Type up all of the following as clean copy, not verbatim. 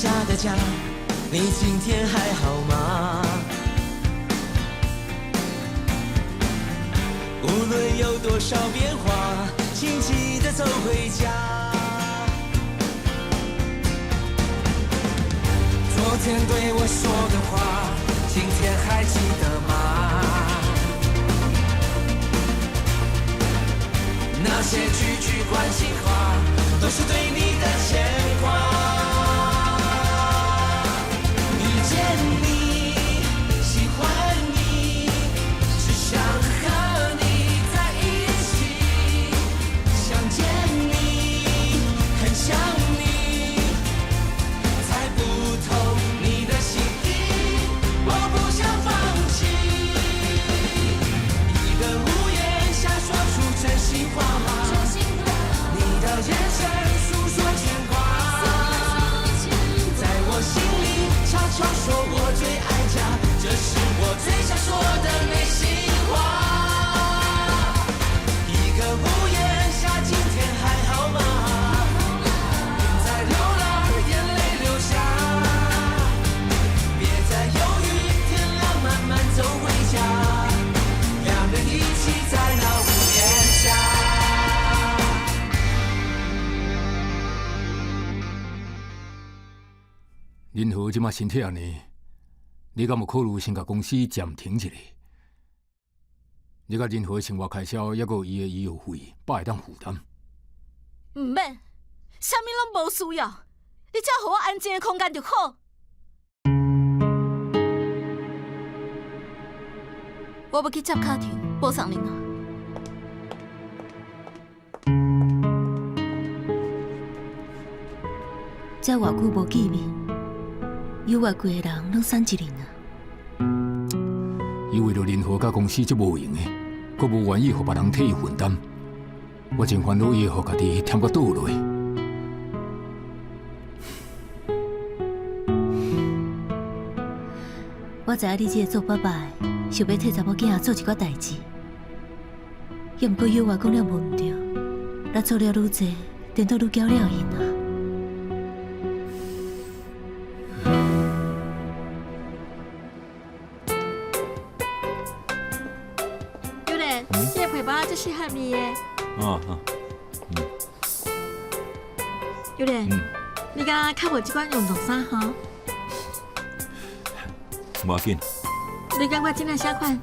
下的家，你今天還好嗎？無論有多少變化，請記得走回家。昨天對我說的話，今天還記得嗎？那些句句關心話，都是對你的牽掛。遇見你，喜歡你，只想和你在一起。想見你，很想你，猜不透你的心意，我不想放棄。一個屋檐下說出真心話，你的眼神訴說牽掛，在我心裡悄悄說我最愛家，這是我最想說的內心話。一個屋檐下，今天還好嗎？別再流浪，眼淚流下，別再猶豫，天亮慢慢走回家，兩人一起在那屋檐下。仁和這馬身體按呢，你敢有考慮先共公司暫停一下？你佮仁和的生活開銷，抑閣有伊的醫藥費，爸會當負擔。毋免，啥物攏無需要，你只要予我安靜的空間就好。我欲去接卡婷，無送恁啊。才偌久無見面，猶原規个人攏瘦一輪啊！伊為著仁和佮公司足無閒的，閣無願意予別人替伊分擔，我真煩惱伊會予家己忝甲倒落。我知影你這個做爸爸的，想欲替查某囝做一寡代誌，猶毋過猶原講了無毋對，咱做了愈濟，顛倒愈攪了𪜶啊！尤蓮，這個皮包足適合你的。哦哦，尤蓮，你敢若較無這款運動衫吼？無要緊。你感覺這領啥款？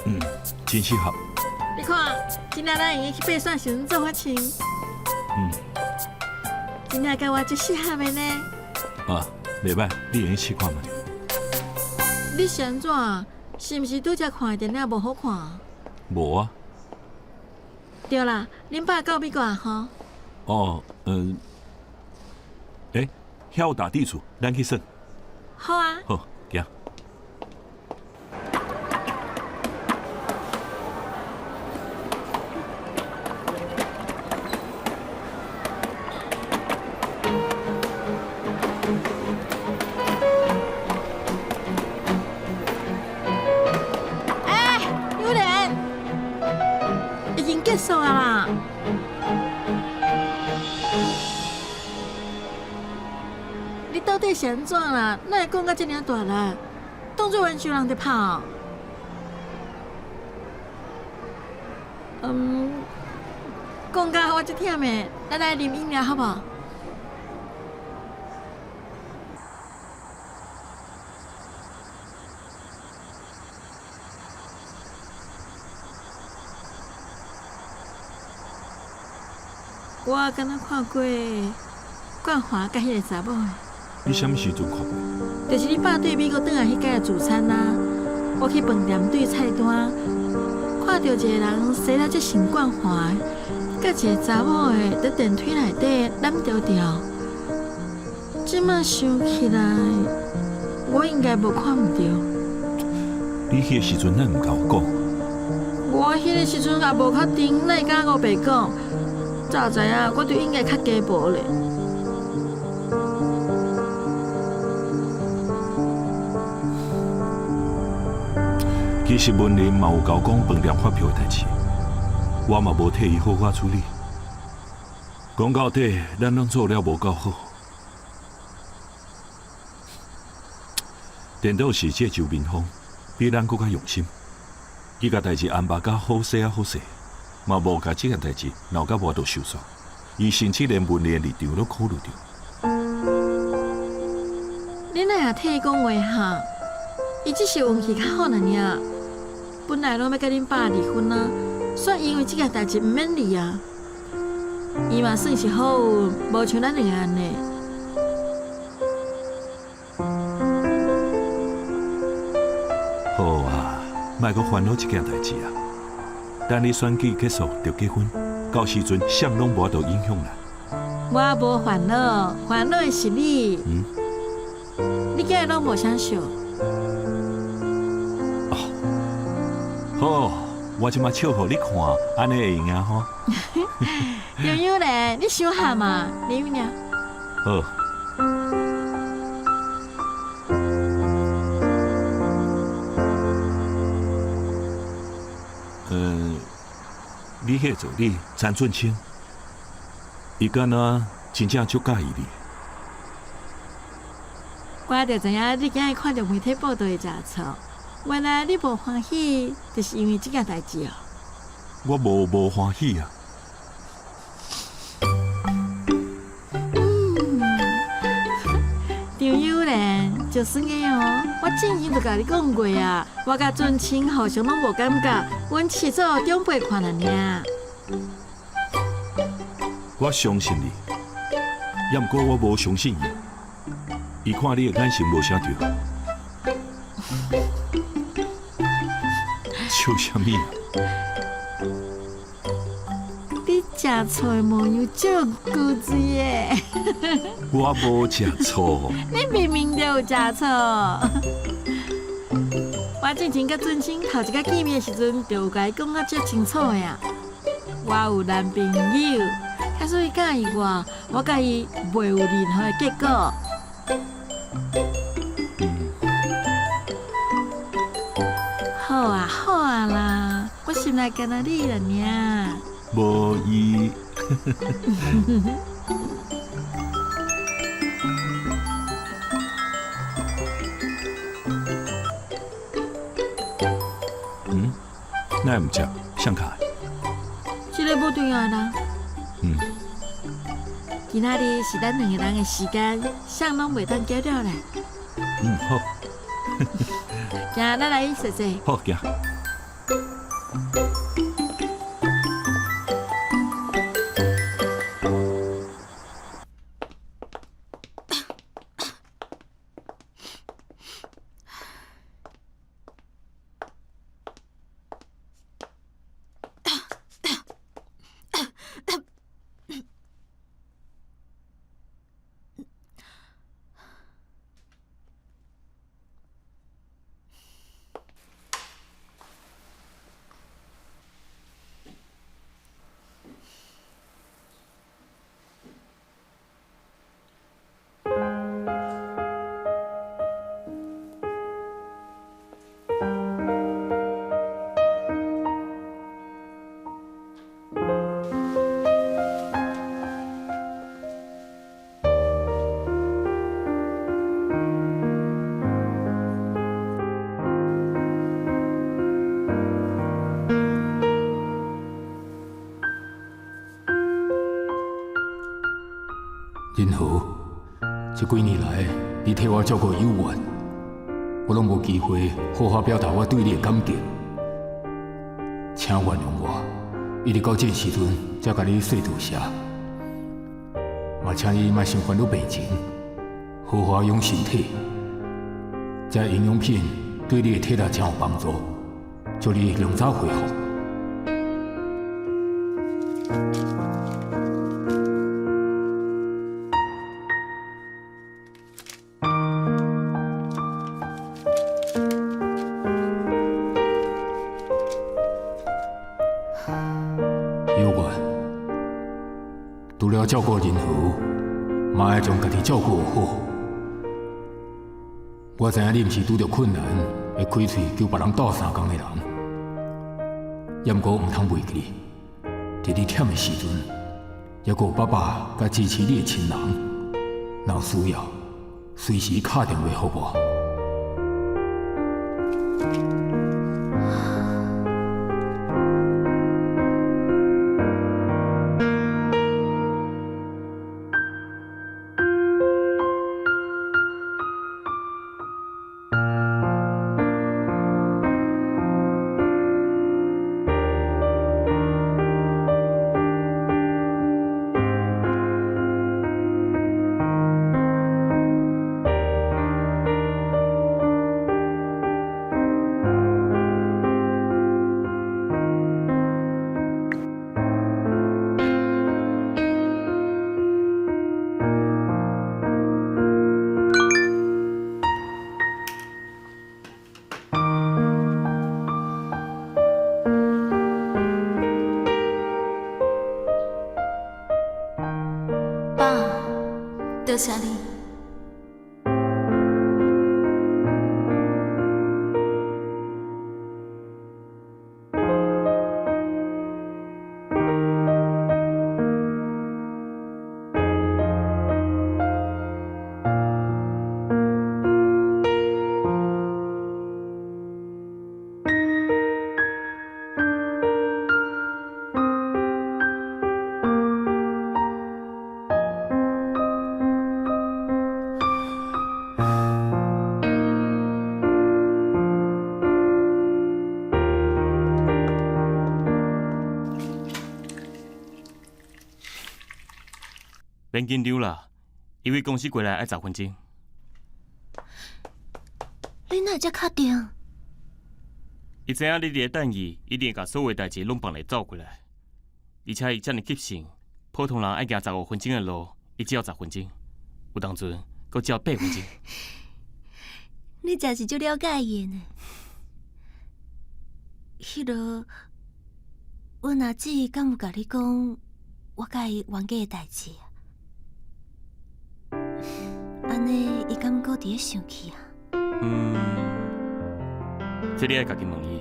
嗯，真適合。你看，這領咱會用去爬山時陣做伙穿。這領佮我足適合的呢。啊，袂䆀，你會用試看覓。你是按怎？是毋是拄才看的電影無好看？無啊。對啦，恁爸到美國啊吼？哦，嗯，欸，遐有打地鼠，咱去耍。好啊。好，行。欸，尤蓮，已經結束啊啦！你到底是按怎啦？哪會講甲這爾大力？當作冤仇人佇拍哦？嗯，講甲我足忝的，咱來啉飲料好無？我敢若看過冠華佮彼個查某的。你啥物時陣看過？就是你爸對美國轉來彼擺的聚餐啊，我去飯店對菜單，看著一個人生了足像冠華的，佮一個查某的佇電梯內底攬著著。這馬想起來，我應該無看毋著。你彼個時陣哪毋共我講？我彼個時陣也無確定，哪會敢烏白講？早知影我就應該較雞婆咧。其實文林嘛有共我講飯店發票的代誌，我嘛無替伊好好處理。講到底，咱攏做了無夠好，顛倒是這周明峰比咱閣較用心，伊共代誌安排甲好勢仔好勢，嘛無共這件代誌鬧甲無法度收煞。伊甚至連文林的立場攏考慮著。你哪會替伊講話哈？伊只是運氣較好爾爾。本來攏欲佮恁爸離婚啊，煞因為這件代誌毋免離啊。伊嘛算是好運，無像咱兩个按呢。好啊，莫閣煩惱這件代誌啊！等你選舉結束就結婚，到時陣啥攏無法度影響咱。我無煩惱，煩惱的是你。嗯？你今日攏無啥笑？哦，好，我這馬笑予你看，按呢會用啊吼。悠悠咧，你傷喊嘛？啉飲料。好。你彼個助理陳俊清，伊敢若真正足佮意你。我就知影你今日看著媒體報道會食醋，原來你無歡喜，就是因為這件代誌哦。我無無歡喜啊。張友蓮，就算的哦，我之前就共你講過啊，我佮俊清互相攏無感覺，阮只是做長輩看爾爾。我相信你，猶毋過我無相信伊。伊看你的眼神無啥對。笑啥物啊？你食醋的模樣足古錐的。我無食醋。你明明就有食醋。我之前佮俊清頭一擺見面的時陣，就有共伊講甲足清楚的啊。我有男朋友，假使伊佮意我，我佮伊袂有任何的結果。好啊好啊啦，我心內干焦你爾爾。無伊。嗯？哪會毋食？誰敲的？這个無重要啦。嗯。今仔日是咱兩个人的時間，啥攏袂當攪擾咧。嗯，好。行，咱來踅踅。好，行。仁和，這幾年來，你替我照顧幼媛，我攏無機會好好表達我對你的感激，請原諒我，一直到這時陣才共你說多謝。嘛，請你莫傷煩惱病情，好好養身體。這營養品對你的體力誠有幫助，祝你盡早恢復。幼媛，除了照顧仁和，嘛愛將家己照顧好。我知影你毋是拄著困難會開喙求別人鬥相共的人，猶毋過毋通袂記，佇你忝的時陣，猶閣有爸爸佮支持你的親人，若有需要，隨時敲電話予我。多謝你。免緊張啦，伊對公司過來愛10分鐘。你哪會遮確定？伊知影你佇咧等伊，一定會共所有代誌攏放咧走過來。而且伊遮爾急性，普通人愛行15分鐘的路，伊只要十分鐘。有當陣，閣只要8分鐘。你真是足了解伊的呢。彼落，阮阿姊敢有共你講我佮伊冤家的代誌啊？按呢，伊敢閣佇咧生氣啊？嗯，這你愛家己問伊。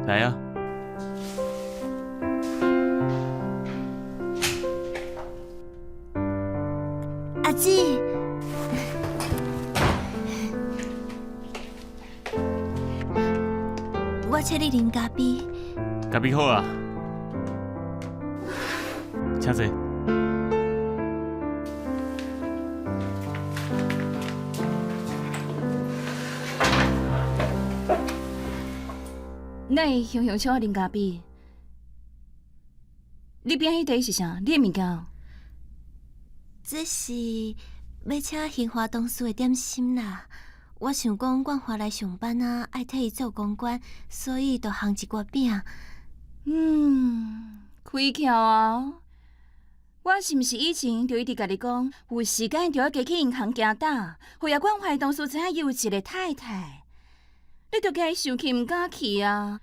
來啊！阿姊，我請你啉咖啡。咖啡好啊，請坐。哪會雄雄請我啉咖啡？你邊彼塊是啥？你的物件？這是欲請興華同事的點心啦。我想講冠華來上班啊，愛替伊做公關，所以就烘一寡餅。嗯，開竅啊！我是毋是以前就一直共你講，有時間就愛加去銀行行膽，予阿冠華同事知影伊有一個太太。你就驚伊生氣，毋敢去啊！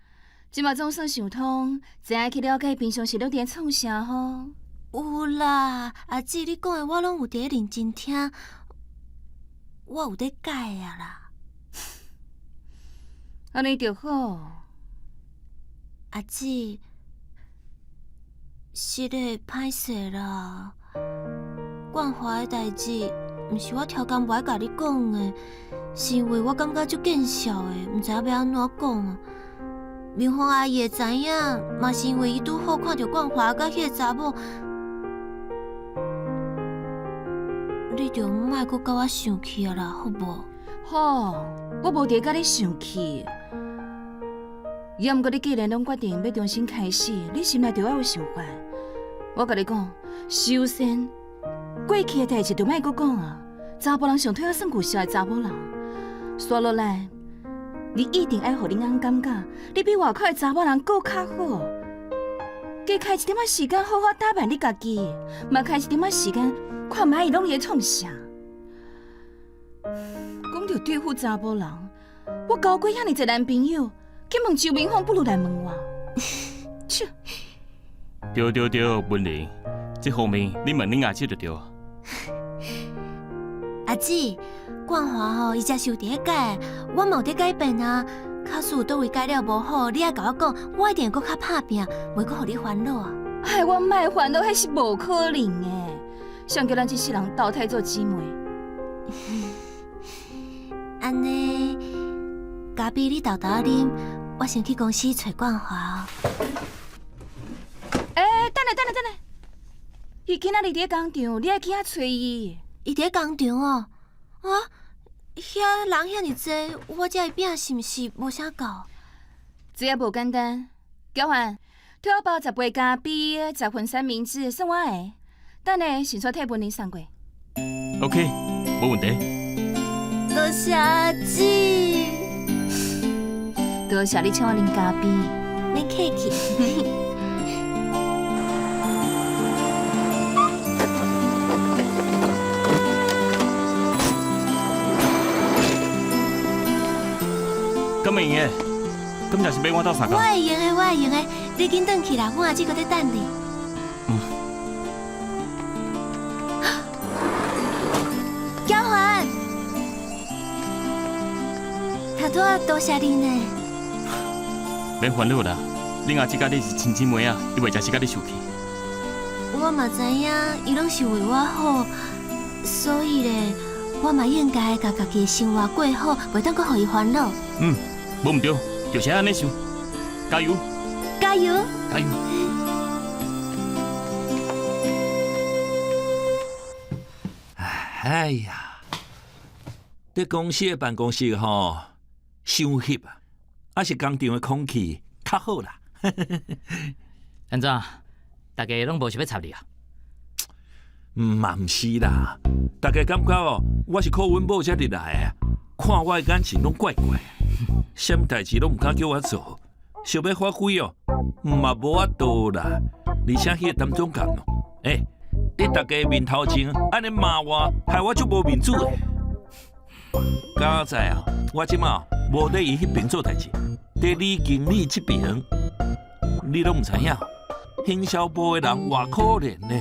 這馬總算想通，知影去了解平常時攏佇咧創啥吼？有啦，阿姊，你講的我攏有佇咧認真聽，我有咧改啊啦。按呢就好。阿姊，實咧歹勢啦，冠華的代誌，毋是我超工無愛共你講的，是因為我感覺足見笑的，毋知影欲按怎講啊。明鳳阿姨會知影，嘛是因為伊拄好看著冠華佮彼个查某，你就莫閣佮我生氣啊啦，好無？好，我無佇咧佮你生氣。抑毋過你既然攏決定欲重新開始，你心內就愛有想法。我共你講，首先過去的代誌就莫閣講啊。查埔人上討厭算舊數的查某人，煞落來，你一定愛予恁翁感覺，你比外口的查某人閣較好。加開一點仔時間好好打扮你家己，嘛開一點仔時間看覓伊攏佇咧創啥。講著對付查某人，我交過遐爾濟男朋友，去問周明鳳不如來問我。切！對對對，文玲，這方面你問恁阿姊就對。阿姊，冠華吼，伊才是有佇咧改，我嘛有佇改變啊。假使有佗位改了無好，你愛共我講，我一定會閣較拍拚，袂閣予你煩惱啊。害我莫煩惱，彼是無可能的。誰叫咱這世人投胎做姊妹？按呢，咖啡你沓沓啉，我先去公司揣冠華哦。欸，等下等下等下，伊今仔日佇咧工廠，你愛去遐揣伊。伊佇咧工廠哦，啊，遐人遐爾濟，我這的餅是毋是無啥夠？這也無簡單。交換，替我包10杯咖啡，10份三明治，算我的。等下先煞替文玲送過。 OK，無問題。多謝阿姊，多謝你請我啉咖啡，免客氣。敢會用的？敢若是欲我鬥相我共？會用的，我會用的，你緊轉去啦，阮阿姊閣咧等你。嗯。嬌環，頭拄仔多謝你呢。免煩惱啦，恁阿姊佮你是親姊妹仔，伊袂誠實共你受氣。我嘛知影，伊攏是為我好，所以咧，我嘛應該共家己的生活過好，袂當閣予伊煩惱。嗯，無毋對，就是按呢想。加油！加油！加油！哎呀，這公司的辦公室吼，傷翕啊，還是工廠的空氣較好啦。按怎？大家攏無想欲插你啊？嘛毋是啦，大家感覺哦，我是靠阮某才入來的，看我的眼神攏怪怪，啥物代誌攏毋敢叫我做，想欲發揮哦，嘛無法度啦。而且彼個陳總監哦，欸，佇大家面頭前按呢罵我，害我足無面子的。佳哉啊，我這馬無佇伊彼爿做代誌，佇李經理這爿，你攏毋知影，行銷部的人偌可憐呢。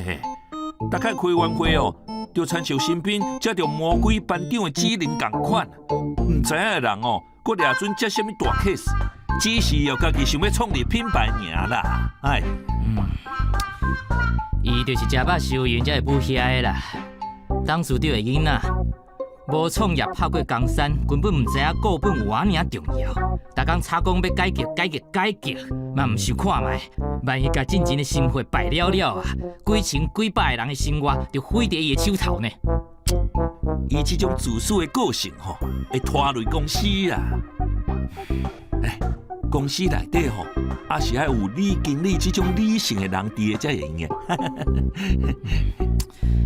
逐擺開完會哦，就親像身邊接著魔鬼班長的指令仝款，毋知影的人哦，閣掠準接啥物大 case，只是哦，家己想欲創立品牌爾啦，哎。嗯，伊就是食飽收銀才會補遐的啦。董事長的囡仔，無創業拍過江山，根本毋知影顧本有偌爾重要。逐工吵講欲改革、改革、改革，嘛毋想看覓。萬一共進前的生活敗了了啊，幾千幾百个人的生活就毀佇伊的手頭呢。伊這種自私的個性吼，會拖累公司啊。欸，公司內底吼，也是愛有李經理這種理性的人佇咧才會用的。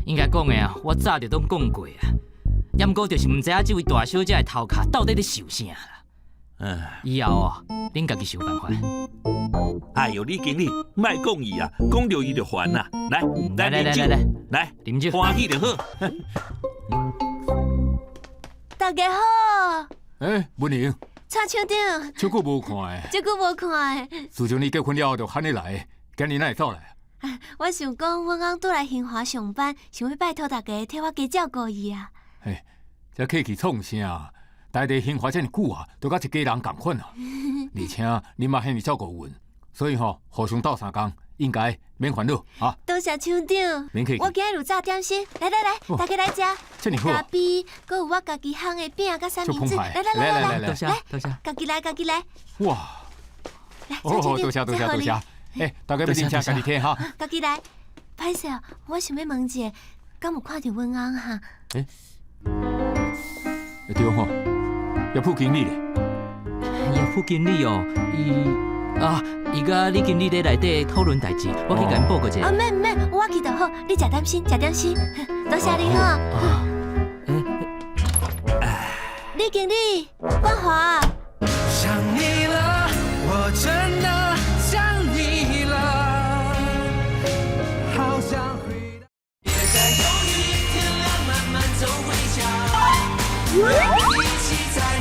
應該講的啊，我早就攏講過啊，猶毋過就是毋知影這位大小姐的頭殼到底咧想啥啦。以後哦，恁家己想辦法。哎喲，李經理，莫講伊啊，講著伊就煩啦。來，來來來來來，啉酒，歡喜就好。大家好。欸，文玲。蔡廠長。足久無看的。足久無看的。自從你結婚了後，就罕你來，今日哪會走來？我想講，阮翁拄來興華上班，想欲拜託大家替我加照顧伊啊。嘿，這客氣創啥？待佇興華遮爾久啊，都佮一家人仝款啊。而且你媽遐爾照顧阮，所以吼，互相鬥相共，應該免煩惱啊。多謝廠長，免客氣。我今日有炸點心，來來來，大家來食。遮爾好。咖啡，閣有我家己烘的餅佮三明治。來來來來來，多謝多謝。家己來家己來。哇！來，哦，多謝多謝多謝。欸，大家欲啉茶，家己提哈。家己來。歹勢哦，我想欲問一下，敢有看著阮翁哈？欸，對吼。葉副經理咧，葉副經理哦，伊啊，伊佮李經理佇內底討論代誌，我去共𪜶報告一下。啊，免免，我去就好，你食點心，食點心，多謝你吼。李經理，冠華。想你了，我真的想你了，好想回到。別再猶豫，天亮慢慢走回家。一起在屋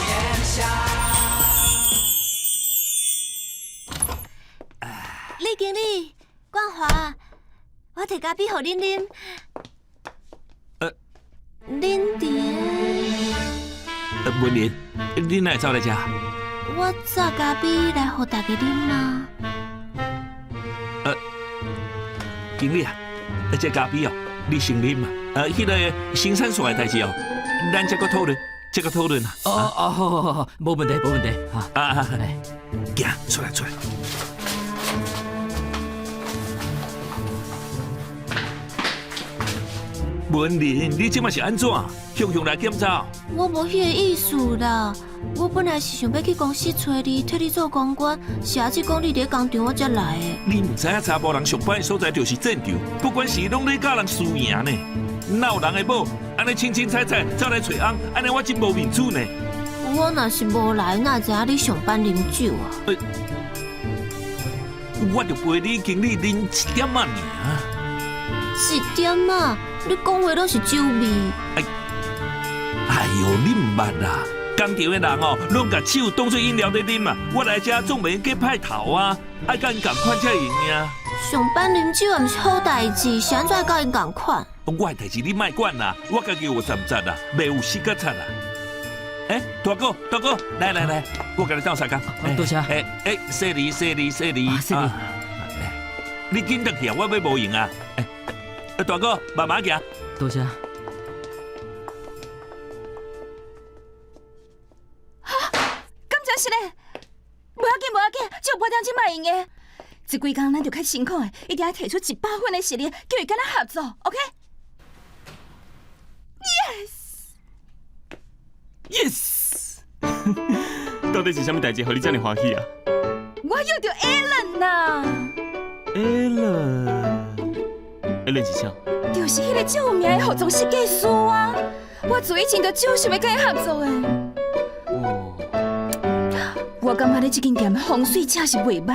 檐下。李經理，冠華，我提咖啡予恁啉。恁佇？文玲，你哪會走來遮？我炸咖啡來予大家啉啊。經理啊，這咖啡哦，你先啉嘛。彼個生產線的代誌哦，咱再閣討論，再閣討論啊。哦哦，好好好，無問題，無問題。啊啊，行，出來出來。文玲，你這馬是按怎？雄雄來檢查？我無彼个意思啦，我本來是想欲去公司揣你，替你做公關，是阿姊講你佇咧工廠，我才來的。你毋知影查埔人上班的所在就是戰場，不管是攏咧佮人輸贏呢。哪有人的某按呢清清彩彩走來揣翁，按呢我真無面子呢。我若是無來，哪會知影你上班啉酒啊？我就陪你經理啉一點仔爾。一點仔？你講話攏是酒味。哎，哎喲，你毋捌啦？工廠的人哦，攏共手當做飲料咧啉啊！我來遮總袂用計派頭啊，愛佮𪜶仝款才會用啊。上班啉酒也毋是好代誌，是按怎會佮𪜶仝款？我的代誌你莫管啦，我家己有三節啦，袂有死甲賊啦。欸，大哥，大哥，來來來，我共你鬥相共。多謝。欸欸，細膩細膩細膩。細膩。你緊轉去啊，我欲無閒啊。欸，大哥，慢慢行。多謝。哈，敢真是咧？無要緊，無要緊，只有半點鐘嘛會用的。這幾工咱就較辛苦的，一定愛提出100分的實力，叫伊佮咱合作，OK？Yes。 Yes。到底是啥物代誌，予你遮爾歡喜啊？我約著 Alan 啦。 Alan，Alan 是啥？就是彼個足有名的服裝設計師啊！我自以前就足想欲佮伊合作的。哦。我感覺你這間店的風水真是袂䆀，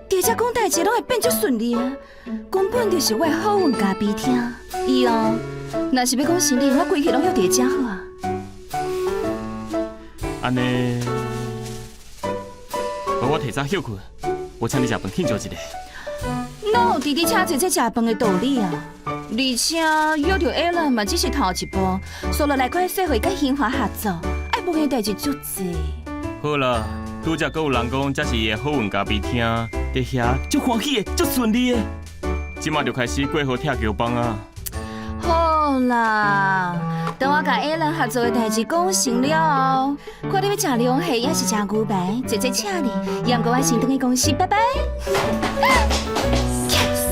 佇遮講代誌攏會變足順利啊！根本就是我的好運咖啡廳。以後若是欲講生理，我規氣攏約佇遮好啊。按呢，予我提早歇睏，我請你食飯慶祝一下。哪有弟弟請姐姐食飯的道理啊？而且約著 Alan 嘛，只是頭一步，紲落來閣會使予伊佮興華合作，愛無閒代誌足濟。好啦，拄才閣有人講，這是伊的好運咖啡廳，佇遐足歡喜的，足順利的。這馬就開始過河拆橋枋啊！好啦，等我共 Alan 合作的代誌講成了後，看你欲食龍蝦抑是食牛排，姐姐請你。猶毋過我先轉去公司，拜拜。Yes。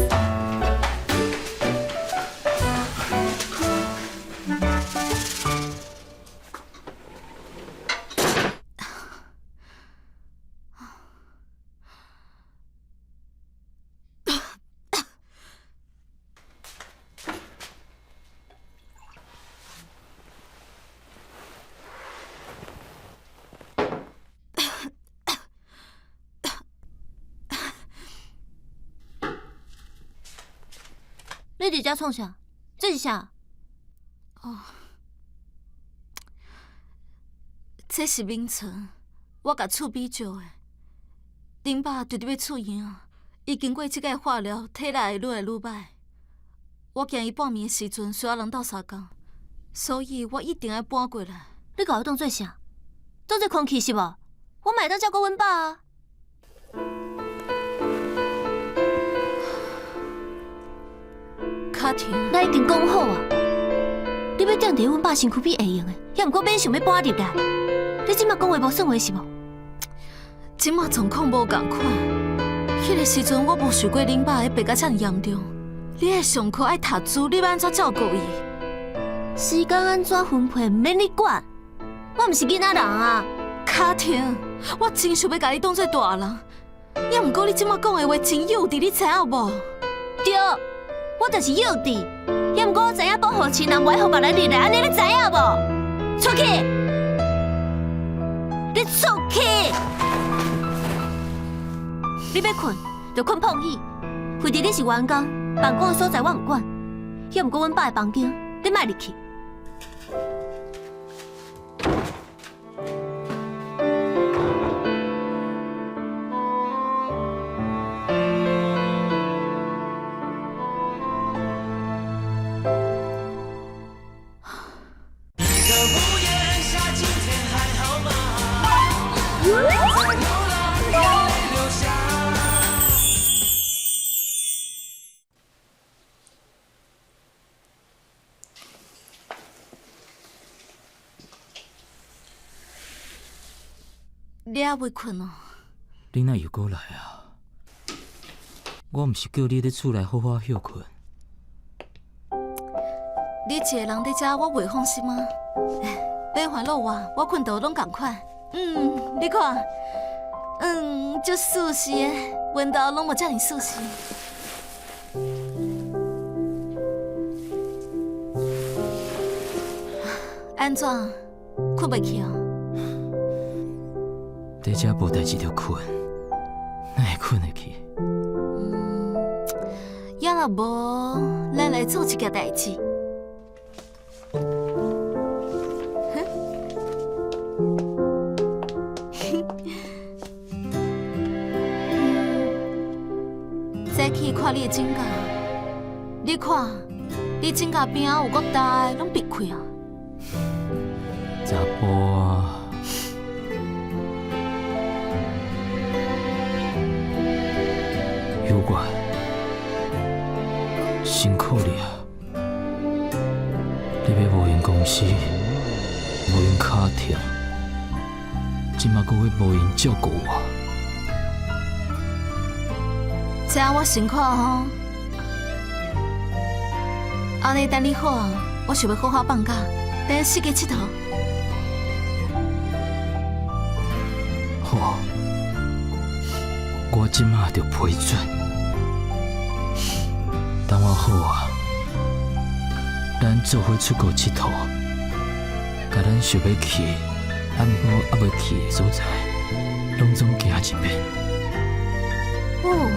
你佇遮創啥？這是啥？哦，這是眠床，我共厝邊借的。恁爸就佇欲出院啊，伊經過這擺化療，體力會愈來愈䆀。我驚伊半暝的時陣需要人鬥相共，所以我一定愛搬過來。你共我當做啥？當做空氣是無？我嘛會當照顧阮爸啊。卡婷，咱已經講好啊，你欲踮佇阮爸身軀邊會用的，猶毋過免想欲搬入來。你這馬講話無算話是無？這馬狀況無仝款，彼个時陣我無想過恁爸會病甲遮爾嚴重。你的上課愛讀書，你欲按怎照顧伊？時間按怎分配，毋免你管。我毋是囡仔人啊。卡婷，我真想欲共你當做大人，猶毋過你這馬講的話真幼稚，你知影無？對，我就是幼稚，猶毋過我知影保護親人，袂予別人入來，按呢你知影無？出去！你出去！你欲睏就睏膨椅，反正你是員工，辦公的所在我毋管。猶毋過阮爸的房間，你莫入去。你猶未睏哦？你哪又閣來啊？我毋是叫你佇厝內好好歇睏。你一个人佇遮，我袂放心啊。免煩惱我，我睏著攏仝款。嗯，你看，足舒適的，溫度攏無遮爾舒適。按怎？睏袂去哦？佇遮無代誌就睏，哪會睏會去？猶若無，咱來做一件代誌。看你的指甲，你看，你指甲边仔有够大的，拢闭开啊！查埔啊！有我，辛苦你啊！你欲无闲公司，无闲敲停，这马阁欲无闲照顾我。知影我辛苦吼，按呢等你好啊，我想欲好好放假，等四界𨑨迌。好，我这马就批准。等我好啊，咱做伙出国𨑨迌，共咱想欲去，啊毋过犹未去的所在，拢总行一遍。哦，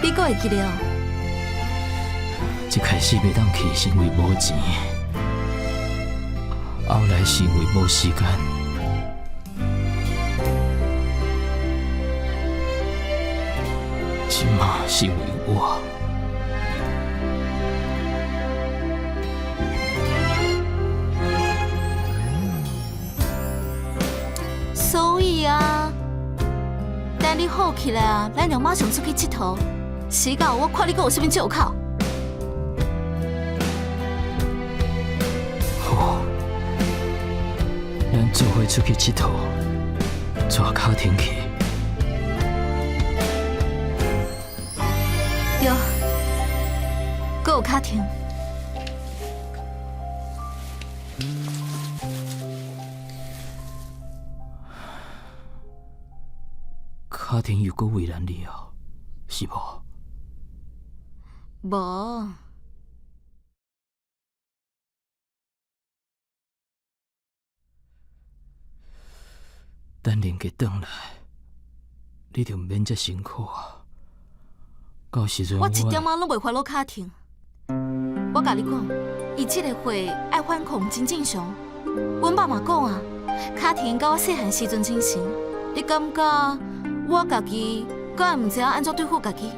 你阁会记得哦？一开始袂当去是因为无钱，后来是因为无时间。这马是因为我。所以啊，等你好起来啊，咱就马上出去𨑨迌。时到，我看你阁有啥物借口。好，咱做伙出去𨑨迌，坐卡艇去。对，阁有卡艇。卡艇又阁为难你啊，是无？无。等林杰转来，你就毋免遮辛苦啊。到时阵我一点仔拢袂烦恼卡艇。我共你讲，伊这个血爱反抗真正常。阮爸嘛讲啊，卡艇佮我细汉时阵精神，你感觉我家己敢会毋知影按怎对付家己？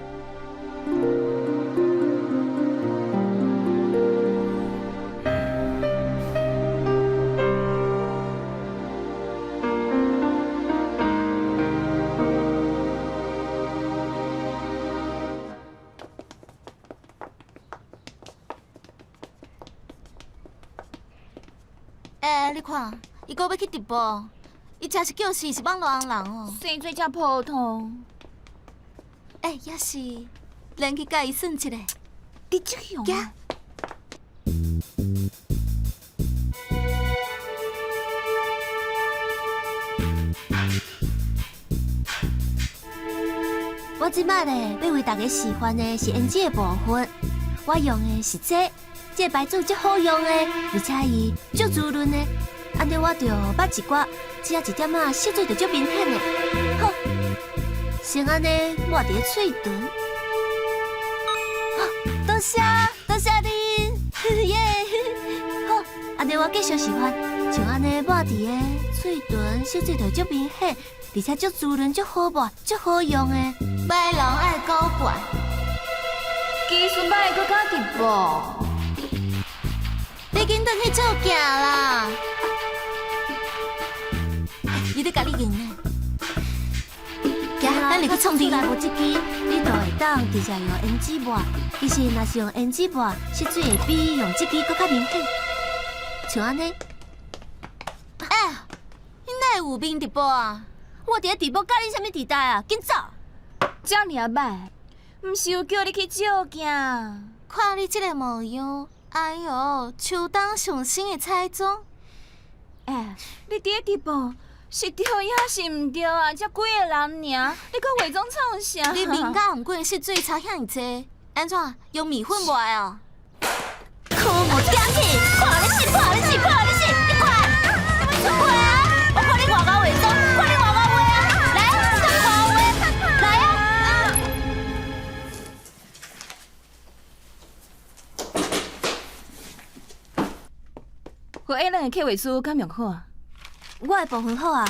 欸，你看，伊阁欲去直播，伊真是叫死是网路红人哦。生做遮普通。欸，也是，咱去共伊算一下。你这样。行。我这摆咧，欲为大家示范的是胭脂的部分。我用的是这个，这个牌子足好用的，而且伊足滋润的。按呢我就抹一寡，只要一点仔色水就足明显的。好，先按呢抹伫咧喙唇。好，多谢多谢恁，耶！好，按呢我继续示范，像按呢抹伫咧喙唇，色水就足明显，而且足滋润、足好抹、足好用的。歹人爱搞怪，技术歹，阁敢直播？你紧转去照镜啦！伊咧共你用呢。行，咱入去创厝内无这支，你就会当直接用胭脂抹。其实若是用胭脂抹，色水会比用这支阁较明显。像按呢。欸，你哪会有面直播啊？我伫咧直播，佮你啥物时代啊？紧走！遮尔仔歹，毋是有叫你去照镜？看你这个模样，哎哟，秋冬上新的彩妆。欸，你伫咧直播是对抑是毋对啊？才几个人尔，你阁化妆创啥？你面甲红滚色水差遐尔济，按怎用面粉抹的哦？可恶，行去！看你死，看你死，看你死！你看，你欲出货啊？我看你偌𠢕化妆，看你偌𠢕化啊！来，看你偌𠢕化，来啊！何 A 咱的客户师敢用好啊？我的部分好啊。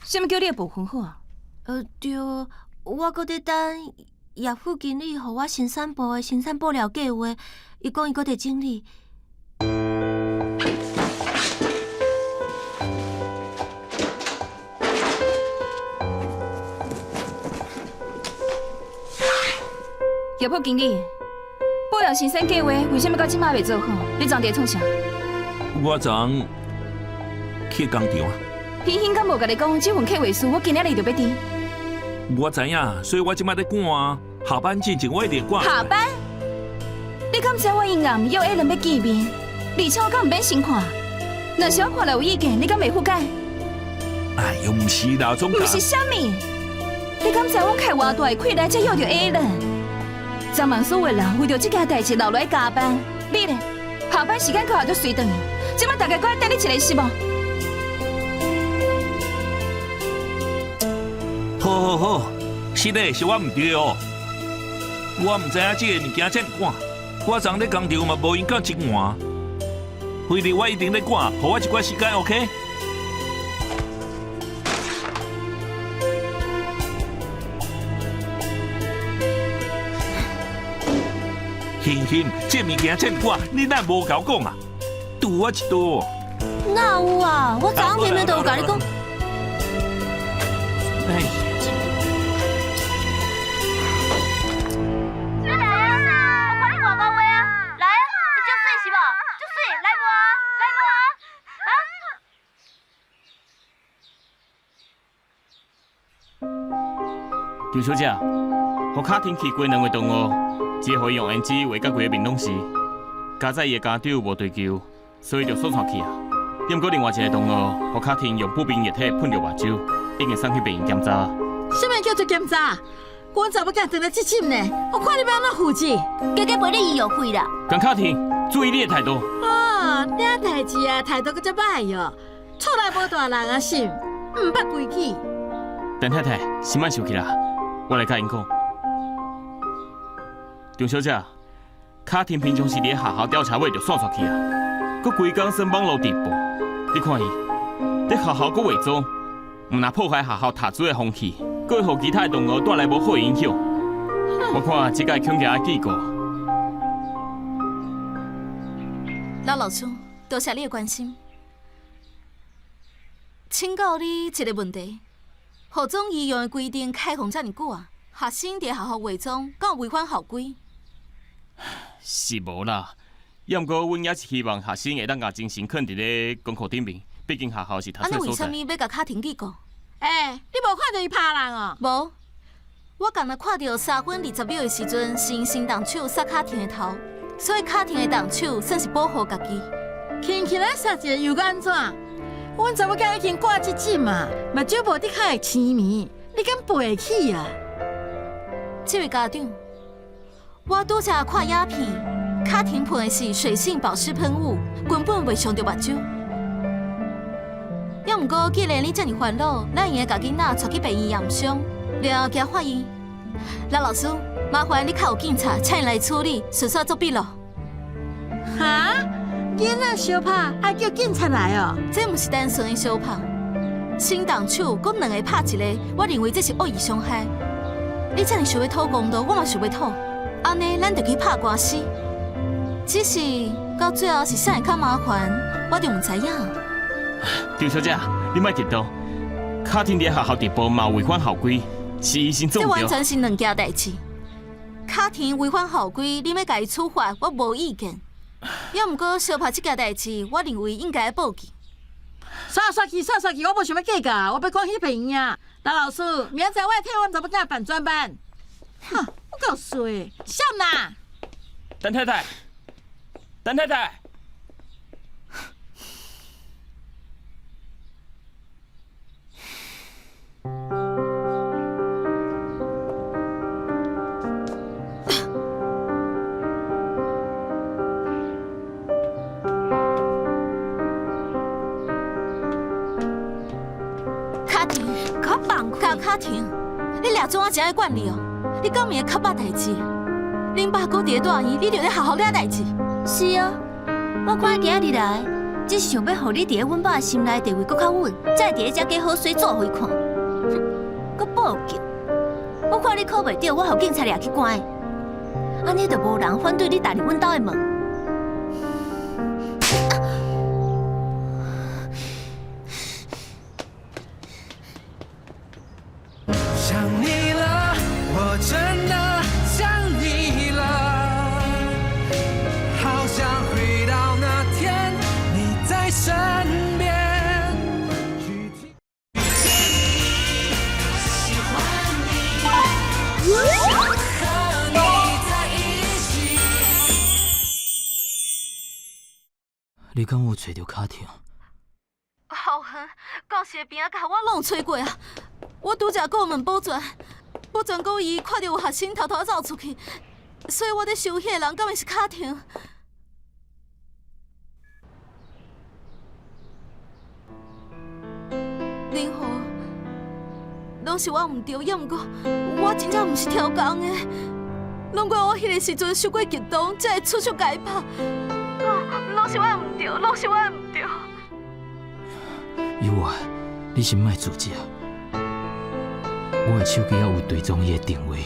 啥物叫你的部分好啊？对，我阁伫等叶副经理予我生产部的生产布料计划，伊讲伊阁伫整理。叶副经理，布料生产计划为啥物到这马未做好？你昨伫咧创啥？我昨昏去工厂啊。欣欣敢无共你讲，这份计划书我今仔日就欲挃。我知影，所以我这马咧赶啊。下班进前我一定赶。下班？你敢知我因暗约艾伦欲见面，而且我敢毋免先看？若是我看了有意见，你敢袂赴解？哎哟，毋是啦，总毋是啥物？你敢知我开偌大的气力才约著艾伦？昨晚所有人为著这件代志留落来加班，你咧下班时间到就随转去，这马大家阁爱等你一个是无？好好好，是的，是我毋对哦，我毋知影这个物件遮尔赶，我昨昏咧工厂嘛无闲到这晚，辉日我一定咧赶，予我一寡时间，OK？欣欣，这物件遮尔赶，你哪无共我讲啊？拄我一刀。哪有啊？我昨昏明明就有共你讲。哎。来啊！我看你外高话啊！来啊！你足媠是无？足媠，来无啊？来无啊？啊！张小姐，予卡停去过两个同学，一个予伊用胭脂画甲规个面拢是，佳哉伊的家长无追究，所以就煞煞去啊。毋过另外一个同学，予卡停用不明液体喷著目睭，已经送去病院检查。啥物叫做检查？阮查某囝转来这针呢，我看你欲按怎负责？加加赔你医药费啦。江卡停，注意你的态度。哦，领代志啊，态度阁遮歹哟。厝内无大人啊，是毋捌规矩。陈太太，先莫生气啦，我来共𪜶讲。张小姐，卡停平常时伫咧学校吊车尾就煞煞去啊，阁规工耍网路直播。你看伊，伫学校阁化妆，毋但破坏学校读书的风气，阁会予其他的同学带来无好的影响。我看这届恐惊爱记过。刘老师，多谢你的关心。请教你一个问题：何总医用的规定开放遮尔久啊，学生伫学校化妆，敢有违反校规？是无啦，抑毋过阮也是希望学生会当共精神囥伫咧功课顶面，毕竟学校是读书的所在。按呢为啥物欲共卡停记过？欸，你无看著伊拍人哦？无，我干焦看著3分20秒的时阵，是𪜶先动手杀卡停的头，所以卡停的动手算是保护家己。轻轻来杀一个又阁按怎？阮查某囝已经挂这针啊，目睭无得较会青暝，你敢背起啊？这位家长，我拄才看影片，卡停喷的是水性保湿喷雾，根本袂伤著目睭。犹毋过，既然你遮尔烦恼，咱会用共囡仔带去病院验伤，了后交法医。刘老师，麻烦你敲警察，请𪜶来处理，顺续做笔录。哈？囡仔相拍，爱叫警察来哦？这毋是单纯的相拍，先动手，阁两个拍一个，我认为这是恶意伤害。你遮尔想欲讨公道，我嘛想欲讨，按呢，咱就去拍官司。只是到最后是啥会较麻烦，我就毋知影。张小姐，你莫激动，卡停伫学校直播嘛有违反校规，是医生做这完全是两件代志。卡停违反校规，你欲共伊处罚，我无意见。犹毋过相拍这件代志，我认为应该报警。煞煞去，煞煞去！我无想欲计较，我欲赶去病院啊！刘老师，明仔载我会替阮查某囝办专班。哼，有够衰，啥啦？陈太太，陈太太。卡停，卡卡停！你掠怎啊这爱管理哦？你敢有会较捌代志？恁爸阁伫咧住院，你就咧学校掠代志？是啊，我看今仔日来，只是想欲予你伫咧阮爸的心内地位阁较稳，才会伫咧遮加好水做予伊看。哼，阁报警，我看你考袂著，我予警察掠去关。按呢就無人反對你踏入阮兜的門。想你了，我真的想你了，好想回到那天你在身邊。喜歡你，想和你在一起。你敢有揣著卡婷？好遠，教室的邊仔角我攏有揣過啊！我拄才閣問保全，保全講伊看著有學生偷偷走出去，所以我咧想彼个人敢會是卡婷？林豪，攏是我毋對，抑毋過我真正毋是超工的，攏怪我彼个時陣傷過激動，才會出手共伊拍。攏是我毋對，攏是我毋對。有啊，你先莫自責。我的手機猶有追蹤伊的定位，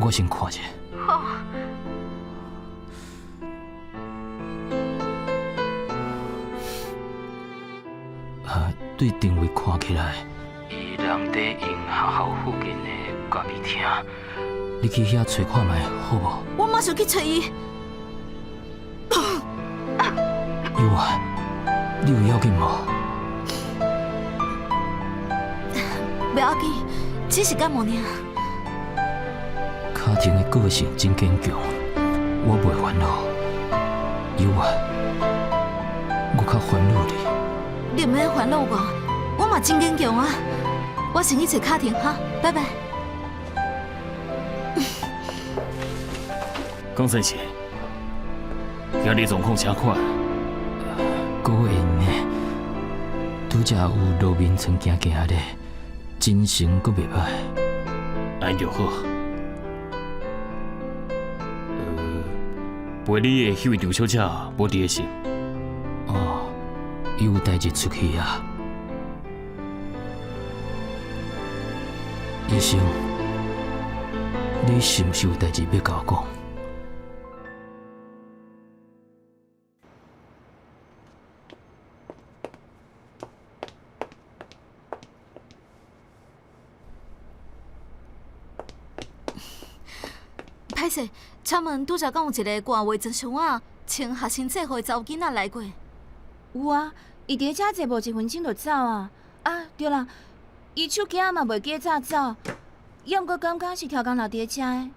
我先看一下。好。啊，對定位看起來，伊人佇𪜶學校附近的咖啡廳，你去遐揣看覓好無？我馬上去揣伊。有啊，你有要緊無？袂要緊，只是感冒爾。卡婷的個性真堅強，我袂煩惱。有啊，我較煩惱你。你毋免煩惱我，我嘛真堅強啊！我先去揣卡婷哈，拜拜。江先生，今日狀況誠款？閣會用的，拄才有路面床行行咧，精神閣袂歹。按就好。陪你的彼位張小姐無佇咧是？哦，伊有代誌出去啊。醫生，你是毋是有代誌欲共我講？歹勢，請問拄才敢有一個掛化妝箱仔、穿學生制服的查某囡仔來過？有啊，伊佇遮坐無一分鐘就走啊。啊，對啦，伊手機仔嘛袂記早走，猶毋過感覺是超工留佇遮的。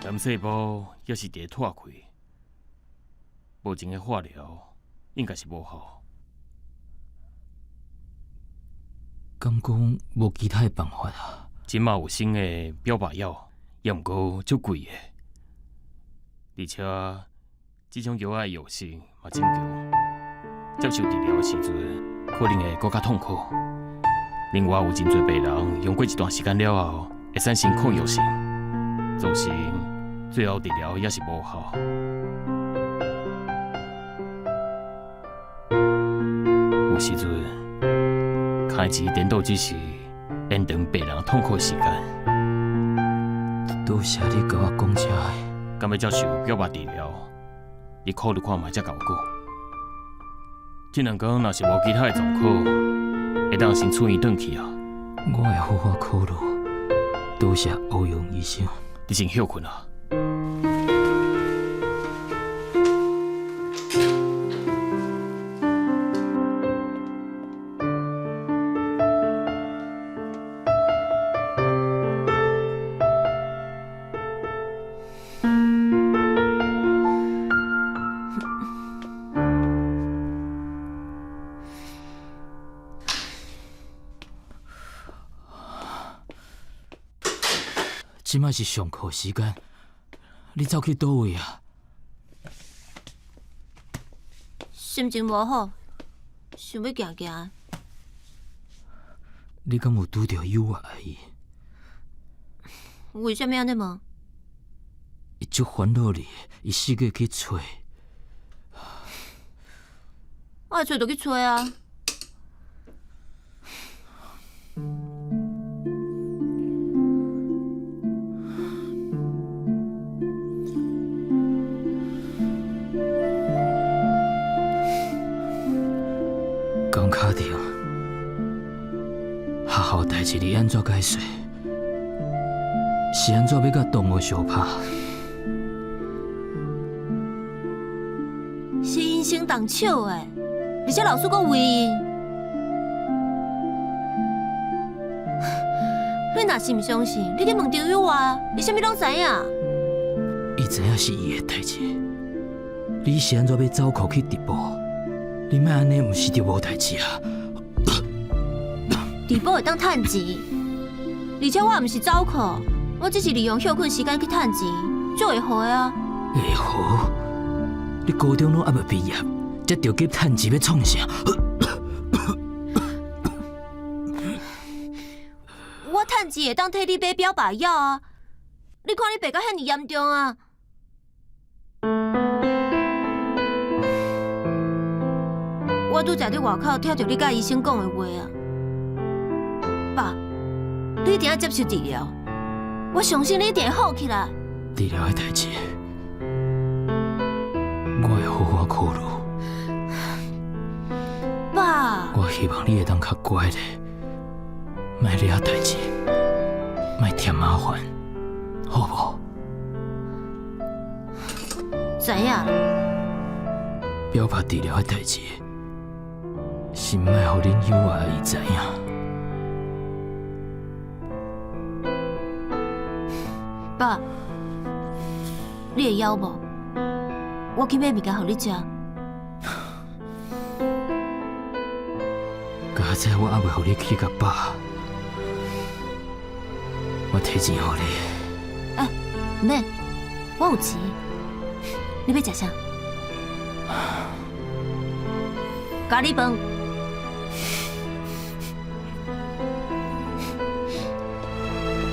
癌細胞猶是佇咧脫開，目前的化療應該是無效。敢講無其他的辦法啊？這馬有新的標靶藥，猶毋過足貴的，而且這種藥仔的藥性嘛真強，接受治療的時陣可能會閣較痛苦。另外有真濟病人用過一段時間了後，會產生抗藥性，造成最後治療也是無效。有時陣，開錢顛倒只是延長病人痛苦時間。多謝你共我講這个。敢欲接受標靶治療？你考慮看覓才共我講。這兩工若是無其他的狀況，會當先出院轉去啊。我會好好考慮。多謝歐陽醫生。你先歇睏啊。這擺是上課時間，你走去佗位啊？心情無好，想欲行行。你敢有拄著幼兒阿姨？為啥物按呢問？伊足煩惱你，伊四界去揣，愛揣就去揣啊。講敲定，學校代誌你按怎解釋？是按怎欲佮同學相拍？是𪜶先動手的，而且老師閣圍𪜶。你若是毋相信，你去問張友啊，伊啥物攏知影。伊知影是伊的代誌，你是按怎欲走課去直播？你莫按呢，毋是就無代誌啊？直播會當趁錢，而且我也毋是走課，我只是利用歇睏時間去趁錢，足會好的啊。會好？你高中攏猶未畢業，才著急趁錢欲創啥？我趁錢會當替你買標靶藥啊！你看你病甲遐爾嚴重啊！我拄才佇外口聽著你佮醫生講的話啊，爸，你一定愛接受治療，我相信你一定會好起來。治療的代誌，我會好好考慮。爸，我希望你會當較乖咧，莫惹代誌，莫添麻煩，好無？知影啦。表白治療的代誌，是莫予恁幼兒伊知影。爸，你會枵無？我去買物件予你食。佳哉我猶未予你去甲飽，我提錢予你。欸，毋免，我有錢。你欲食啥？咖喱飯。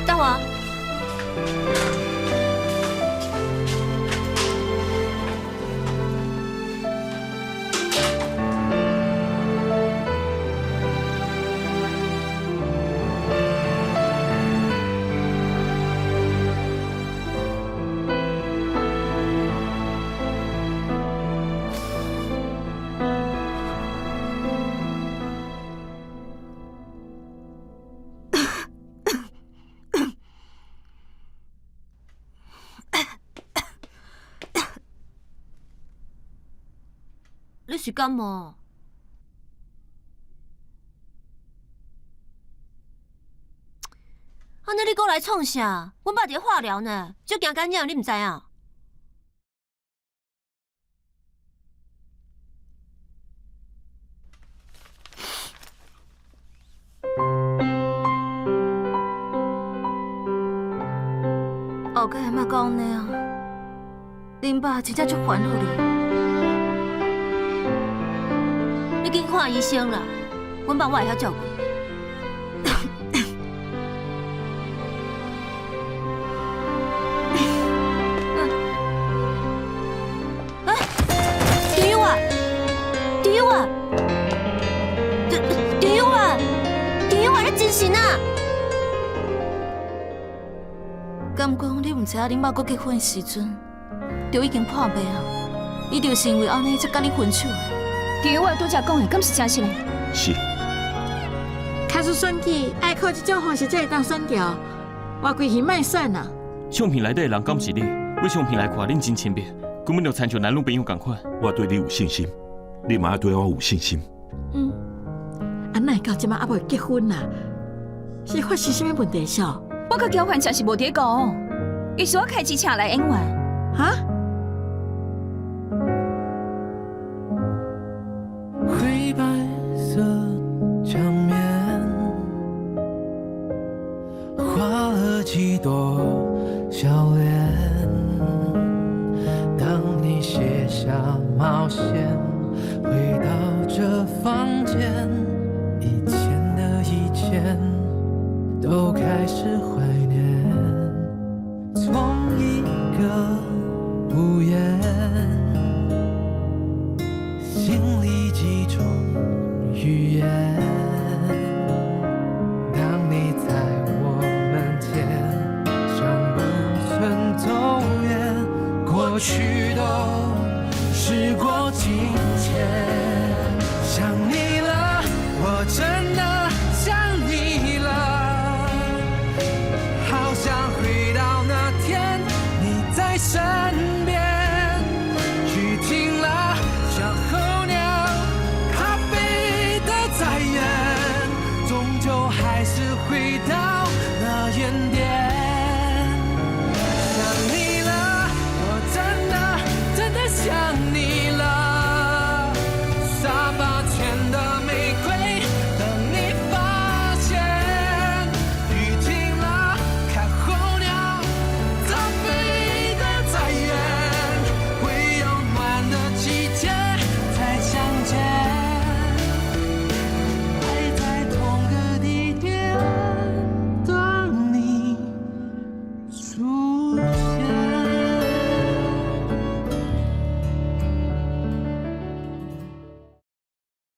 等我。你是感冒？按呢你閣來創啥？阮爸佇咧化療呢，足驚感染，你毋知影？後蓋莫講按呢啊！恁爸真正足煩惱你。你緊看醫生啦，阮爸我會曉照顧。哎，張友啊，張友啊，張友啊，張友啊，你精神啊！敢講你毋知影恁媽閣結婚的時陣，就已經破病啊？伊就是因為按呢才佮你分手的。張友啊，拄才講的，敢是真實的？是。假使選舉愛靠這種方式才會當選著，我規氣莫選啦。相片內底的人敢是你？對相片來看，恁真親密，根本就親像男女朋友仝款。我對你有信心，你嘛愛對我有信心。嗯，啊，哪會到這馬猶未結婚啊？是發生啥物問題數？我佮喬凡誠是無佇咧交往，伊是我開錢請來演員。哈？灰白色牆面，畫了幾朵笑臉。當你卸下帽線，回到這房間，以前的以前都開始懷念。從一個屋檐，心裡記住。去都時過境遷。想你了，我真的想你了，好想回到那天你在身。